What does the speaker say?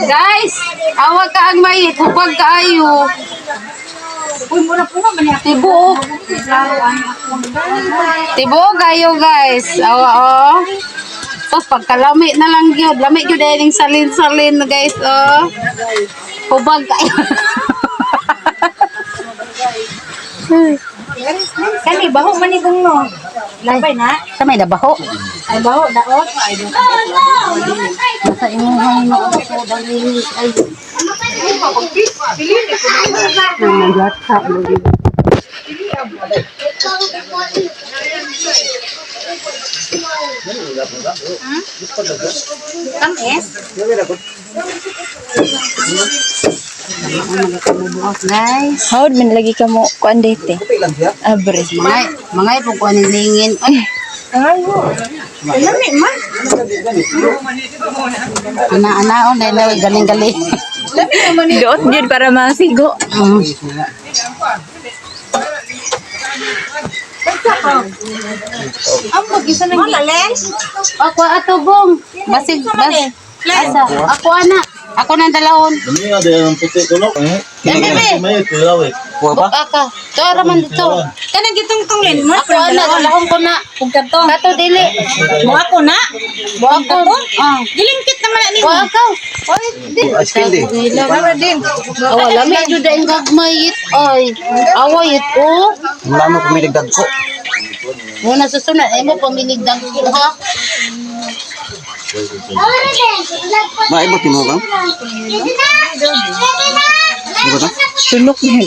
Guys, awa ka ang mayit, hubag kaayo. Uy, mura po naman niya. Tibuok. Tibuok kayo, guys. Awa oh. Tapos pagkalami na lang yun. Lami yun dahil yung salin-salin, guys, oh. Hubag kayo. Kani, baho man ni bung no. Labay na. Sa may nabaho. Ay, baho, daot. Nasa imuhang no ako dali ay. Nangyata lagi. Tamis. Guys, How man lagi ka mo kuan date? Abre. mga mga po ko lingin. Ay, Lami man. ana-ana on dahil galing-galing. Doot gyud para masigo. Ang mag-isa nang Wala, Lens. Ako ato bong. Basig bas. Asa? Ako ana. Ako nang dalawon. Dami nga dahil ang puti ko no. Eh, bebe. May kulaw eh. Kuha ba? Buka ka. Tora man dito. Kanang gitungtong Len. Mo Ako ana, dalawon ko na. Kung kato. Kato dili. Mo ako na. Mo ako. Ah. Gilingkit naman na nimo. Wa ako. Oy, di. Ice cream di. Wala din. Awa lami jud ang gagmay it ay. Awa it oh. Wala mo pumilig dagko. Muna susunod ay mo pamilig dagko ha. Maibot mo kang? Ibot na? Sulok niya.